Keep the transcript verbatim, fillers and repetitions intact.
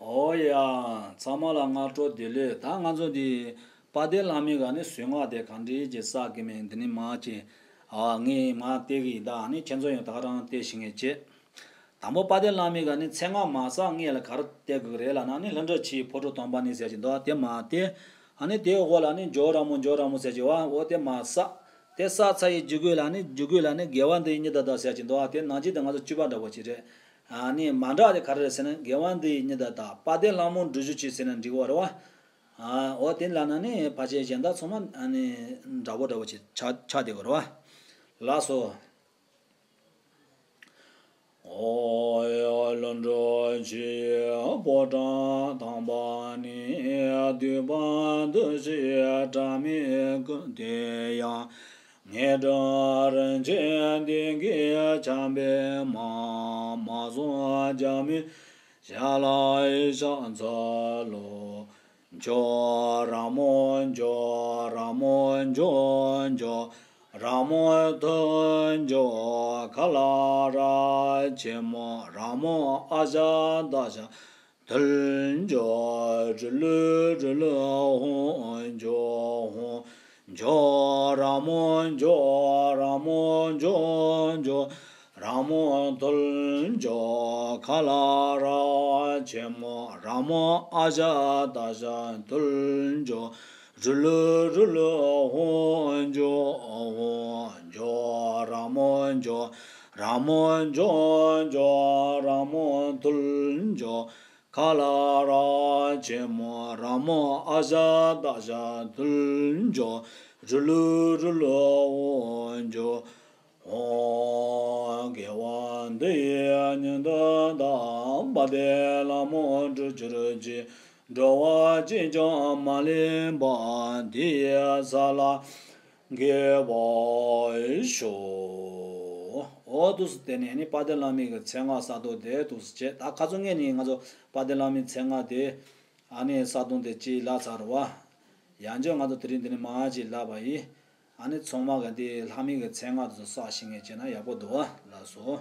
ཨོ་ཡ། ཚང་མ་ལ་སྔ་དྲོ་བདེ་ལེགས། ད་ང་ཚོ་འདི་དཔལ་ལྡན་བླ་མའི་ག་ནི་གསུང་ངག་དེ་ག་འདྲ་ཅིག་བསགས་ཀྱི་མེད་འདི་ནི་མ་ཅིག་ཨ་ངས་མ་བལྟས་ཀྱི་ཡིན། ད་ཨ་ནི་ཁྱེད་ཚོ་ཡང་ད་ག་རང་བལྟས་ཤེས་ངེས་བྱེད། དང་པོ་དཔལ་ལྡན་བླ་མའི་ག་ནི་མཚན་སྔགས་མ་བསགས་སྔོན་ལ་ག་རེ་བལྟས་དགོས་རེད་ལབ་ན་ནི་ལྷུན་གྲུབ་ཆོས་ཀྱི་ཕོ་བྲང་དང་པོ་ནས་ཟེར་གྱི་འདུག་དེ་མ་བལྟས། ཨ་ནི་དེའི་འོག་ལ་ནི་འཇོ་ར་མོ་འཇོ་ར་མོ་ཟེར་གྱི་བ་འོ་དེ་མ་བསགས། དེ་བསགས་ཚར་ཡི་རྒྱུད་སྐུད་ལ་ནི་རྒྱུད་སྐུད་ལ་ནི་དགེ་བ་འདི་ཡིས་མྱུར་དུ་བདག་ཟེར་གྱི་འདུག་དེ་ནང་བཞིན་དུ་ང་ཚོ་བཅུ་པ་འདྲ་བོ་ཅིག་རེད། ཨ་ནི་མ་འདྲ་དེ་ག་རེ་རེད་ཟེར་ན་དགེ་བ་འདི་ཡིས་མྱུར་དུ་བདག་དཔལ་ལྡན་ལྷ་མོ་འབྲུ་བཞི་ཆོས་ཟེར་ན་འགྲིག་གི་རེད་བ། ཨ་འོ་དེ་ལབ་ན་ནི་ཕལ་ཆེར་གཞན་དག་ཚང་མ་ཨ་ནི་འདྲ་བོ་འདྲ་བོ་ཅིག་ཆགས་ཆགས་བསྡད་ཀྱི་རེད་བ། ལགས་སོ། ཨོ་ཡ། ལྷུན་གྲུབ་ཆོས་ཀྱི་ཕོ་བྲང་དང་པོ་ནས། འདུས་པ་འདུ་བྱེད་དྲི་མེད་ཀུན། དེ་ཡང་ངེས་འབྱུང་རིན་ཆེན་གཏེར་གྱི་ཆར་འབེབས་མ། མ་བཟུང་རྒྱ་མིན་ཞལ་ལ་ཕྱག་འཚལ་ལོ། འཇོ་ར་མོ་འཇོ་ར་མོ་འཇོ་འཇོ། ར་མོ་ཐུལ་འཇོ་ཁ་ལ་ར་ཆེན་མོ། ར་མོ་ཨ་ཞ་ད་ཞ་ཐུལ་འཇོ་རུ་ལུ་རུ་ལུ་ཧོ་འཇོ་ཧོ། འཇོ་ར་མོ་འཇོ་ར་མོ་འཇོ་འཇོ། ར་མོ་ཐུལ་འཇོ་ཁ་ལ་ར་ཆེན་མོ། ར་མོ་ཨ་ཞ་ད་ཞ་ཐུལ་འཇོ་རུ་ལུ་རུ་ལུ་ཧོ་འཇོ་ཧོ། འཇོ་ར་མོ་འཇོ་ར་མོ་འཇོ་འཇོ། ར་མོ་ཐུལ་འཇོ་ཁ་ལ་ར་ཆེན་མོ། ར་མོ་ཨ་ཞ་ད་ཞ་ཐུལ་འཇོ་རུ་ལུ་རུ་ལུ་ཧོ་འཇོ་ཧོ། དགེ་བ་འདི་ཡིས་མྱུར་དུ་བདག་དཔལ་ལྡན་ལྷ་མོ་འགྲུབ་གྱུར་ཅིག་འགྲོ་བ་གཅིག་ཀྱང་མ་ལུས་པ། དེ་ཡི་ས་ལ་འགོད་པར་ཤོག་ཨོ་འདུག་སེ་དེ་ནས་ནི་དཔལ་ལྡན་བླ་མའི་གི་མཚན་སྔགས་བསགས་སྟངས་དེ་འདུག་སེ་བྱས། ད་ཁ་སང་ངས་ནི་ང་ཚོ་དཔལ་ལྡན་བླ་མའི་མཚན་སྔགས་དེ་ཨ་ནི་བསགས་སྟངས་དེ་ཅིག་ལབ་ཚར་བ། ཡང་བསྐྱར་ང་ཚོ་དེ་རིང་འདི་ནས་མར་ཅིག་ལབ་པ་ཡིན། ཨ་ནི་ཚང་མ་གི་འདི་བླ་མའི་གི་མཚན་སྔགས་དེ་ཚོ་བསགས་ཤེས་མཁན་བྱས་ན་ཡག་པོ་འདུག་ཨ། ལགས་སོ།